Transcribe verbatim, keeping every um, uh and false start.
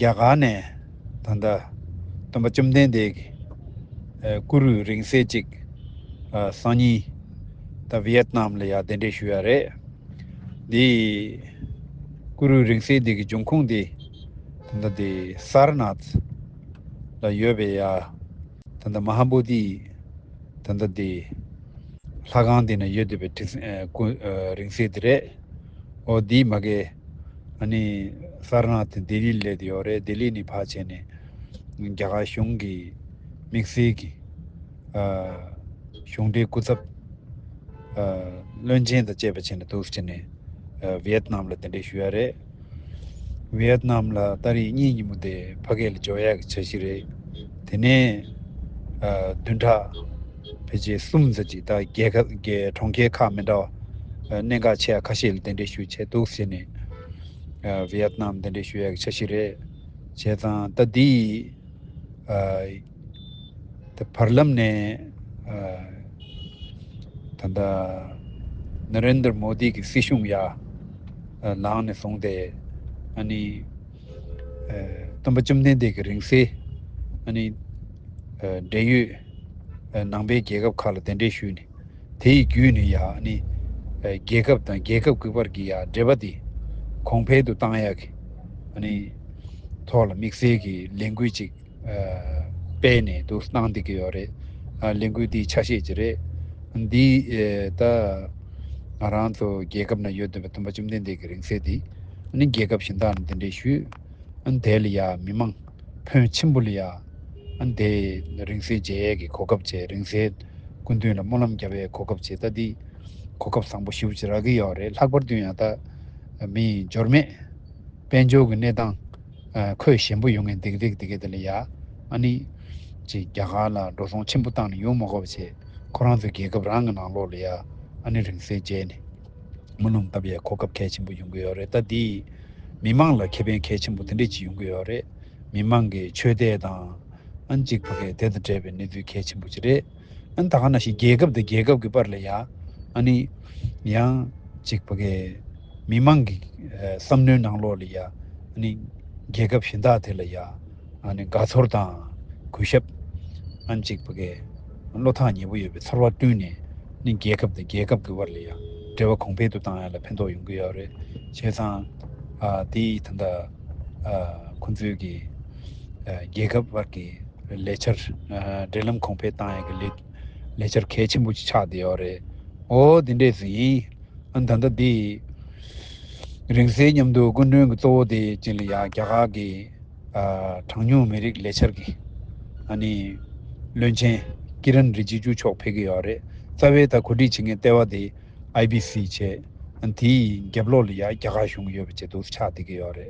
རྒྱ་གར་ནས་ད་ལྟ་སྟོན་པ་བཅོམ་ལྡན་འདས་ཀྱི་ཨ་སྐུ་རུས་རིང་བསྲེལ་གཅིག་ཨ་སང་ཉིན་ད་ཝི་ཡེད་ནམ་ལ་ཡར་གདན་འདྲེན་ཞུ་ཡ་རེད། འདི་སྐུ་རུས་རིང་བསྲེལ་འདི་གི་འབྱུང་ཁུངས་འདི་ད་ལྟ་འདི་སར་ནཱཐ་ལ་ཡོད་པའི་ཡ། ད་ལྟ་མ་ཧཱ་བོ་དྷི་ད་ལྟ་འདི་ལྷ་ཁང་འདི་ན་ཡོད་བསྡད་པའི་ཁྲི་ཨ་སྐུ་ཨ་རིང་བསྲེལ་འདི་རེད། ཨོ་འདི་མ་གི་ཨ་ནི་སར་ནཱཐ་ལྡི་ལི་སླེབས་ཡོད་རེད། ལྡི་ལི་ནས་ཕར་བྱས་ནས་རྒྱ་གར་གཞུང་གི་དམིགས་བསལ་གྱི་ཨ་གཞུང་འབྲེལ་སྐུ་ཚབ་ཨ་བློན་ཆེན་དང་བཅས་པ་བྱས་ནས་འདུག་སེ་བྱས་ནས་ཨ་ཝི་ཡེད་ནམ་ལ་གདན་འདྲེན་ཞུ་ཡ་རེད། ཝི་ཡེད་ནམ་ལ་ཏ་རིག་གཉིས་ཉིན་མོ་དེ་ཕ་གི་ལ་འབྱོར་ཡག་གི་འཆར་གཞི་རེད། དེ་ནས་ཨ་བདུན་ཕྲག་ཕལ་ཆེར་གསུམ་ཙམ་ཅིག་ད་རྒྱལ་ཁབ་རྒྱལ་གྲོང་ཁྱེར་ཁག་མི་འདྲ་བ་ཨ་གནད་འགག་ཆེ་བ་ཁ་ཤས་ལ་གདན་འདྲེན་ཞུས་བྱས་འདུག་ཟེར་ནས་ཨ་ཝི་ཡེད་ནམ་གདན་འདྲེན་ཞུ་ཡག་གི་འཆར་གཞི་རེད། བྱས་ཙང་ད་འདི་ཨ་ད་བར་ལམ་ནས་ཨ་ད་ལྟ་ན་རེན་དར་མོ་དི་གི་སྲིད་གཞུང་ཡ་ཨ་ལངས་ནས་བཟུང་སྟེ་ཨ་ནི་ཨ་སྟོན་པ་བཅོམ་ལྡན་འདས་ཀྱི་རིང་བསྲེལ་ཨ་ནི་ཨ་འབྲེལ་ཡོད་ཨ་ནང་པའི་རྒྱལ་ཁབ་ཁག་ལ་གདན་འདྲེན་ཞུས་ནས་དེ་ཡི་བརྒྱུད་ནས་ཡ་ཨ་ནི་ཨ་རྒྱལ་ཁབ་དང་རྒྱལ་ཁབ་ཀྱི་བར་གྱི་ཡ་འབྲེལ་བ་དེ་གོང་འཕེལ་དུ་བཏང་ཡག་གི་ཨ་ནི་ཐོག་ལ་དམིགས་བསལ་གྱི་ལས་འགུལ་ཅིག་ཨ་སྤེལ་ནས་འདུག་གནང་བསྡད་ཀྱི་ཡོད་རེད། ཨ་ལས་འགུལ་འདིའི་ཆ་ཤས་ཅིག་རེད། འདི་ཨ་ད་ང་རང་ཚོ་རྒྱལ་ཁབ་ནང་ཡོད་བསྡད་པའི་སྟོན་པ་བཅོམ་ལྡན་འདས་ཀྱི་རིང་བསྲེལ་འདི་ཨ་ནི་རྒྱལ་ཁབ་གཞན་དག་ནང་གདན་འདྲེན་ཞུས། ཨ་ནི་དེ་ལ་ཡ་མི་མང་ཕོན་ཆེན་པོ་ལ་ཡ་ཨ་ནི་དེ་རིང་བསྲེལ་མཇལ་ཡས་ཀྱི་གོ་སྐབས་བྱས། རིང་བསྲེལ་སྐུ་མདུན་ལ་སྨོན་ལམ་རྒྱབ་ཡས་གོ་སྐབས་བྱས། ད་འདི་གོ་སྐབས་བཟང་པོ་ཞེ་པོ་ཅིག་རག་གི་ཡོད་རེད། ལྷག་པར་དུ་ཡང་ད་མི་འབྱོར་མེད་དཔལ་འབྱོར་གྱི་གནས་སྟངས་ཨ་ཁོས་ཞན་པོ་ཡོང་མཁན་འདི་ག་འདི་ག་འདི་ག་དེ་ལ་ཡ་ཨ་ནི་ཅིག་རྒྱ་གར་ལ་འགྲོ་སོང་ཆེན་པོ་བཏང་ནས་ཡོང་མ་དགོས་པ་བྱས། ཁོ་རང་ཚོའི་རྒྱལ་ཁབ་རང་གི་ནང་ལོགས་ལ་ཡ་ཨ་ནི་རིང་བསྲེལ་མཇལ་ནས་སྨོན་ལམ་བཏབ་ཡས་གོ་སྐབས་གལ་ཆེན་པོ་ཡོང་གི་ཡོད་རེད། ད་འདི་མི་མང་ལ་ཁེ་ཕན་གལ་ཆེན་པོ་དེ་འདྲས་ཅིག་ཡོང་གི་ཡོད་རེད། མི་མང་གི་ཆོས་དད་དང་ཨ་ནི་ཅིག་ཕ་གི་དེ་དང་འབྲེལ་བའི་གནས་ཚུལ་གལ་ཆེན་པོ་ཅིག་རེད། ཨ་ནི་ད་ག་ནང་བཞིན་རྒྱལ་ཁབ་དང་རྒྱལ་ཁབ་ཀྱི་བར་ལ་ཡ་ཨ་ནི་ཡང་ཅིག་ཕ་གི་མི་མང་གི་ཨ་བསམ་བློའི་ནང་ལོགས་ལ་ཡ་ཨ་ནི་རྒྱལ་ཁབ་གཞན་དག་དེ་ལ་ཡ་ཨ་ནི་དགའ་ཚོར་དང་གུས་ཞབས་ཨ་ནི་ཅིག་ཕ་གི་བློ་ཐག་ཉེ་པོ་ཡོད་པའི་ཚོར་བ་བསྐྲུན་ནས་ཨ་ནི་རྒྱལ་ཁབ་དང་རྒྱལ་ཁབ་ཀྱི་བར་ལ་ཡ་འབྲེལ་བ་གོང་འཕེལ་དུ་བཏང་ཡ་ལ་ཕན་ཐོགས་ཡོང་གི་ཡོད་རེད། བྱས་ཙང་ཨ་དེ་ད་ལྟ་ཨ་ཁོང་ཚོའི་གི་ཨ་རྒྱལ་ཁབ་བར་གྱི་ལས་འཆར་ཨ་འབྲེལ་ལམ་གོང་འཕེལ་བཏང་ཡ་གི་ལས་ལས་འཆར་གལ་ཆེན་པོ་ཅིག་ཆགས་བསྡད་ཡོད་རེད། ཨོ་དེ་འདྲས་ཟིག་ཡིན། ཨ་ད་ལྟ་འདི་རིང་བསྲེལ་མཉམ་དུ་སྐུ་མགྲོན་གྱི་གཙོ་བོ་དེ་ཅིག་ལ་ཡ་རྒྱ་གར་གྱི་ཨ་གྲངས་ཉུང་མི་རིགས་ལས་འཆར་གྱི་ཨ་ནི་བློན་ཆེན་ཀི་རན་རི་ཇི་ཇུ་མཆོག་ཕེབས་ཀྱི་ཡོད་རེད། རྩ་བའི་ད་གོ་སྒྲིག་བྱེད་མཁན་ལྟེ་བ་དེ་ཨའི་བི་སི་བྱས། ཨ་དེའི་རྒྱབ་ལོགས་ལ་ཡ་རྒྱ་གར་གཞུང་ཡོད་པ་བྱས་འདུག་ཆགས་བསྡད་ཀྱི་ཡོད་རེད།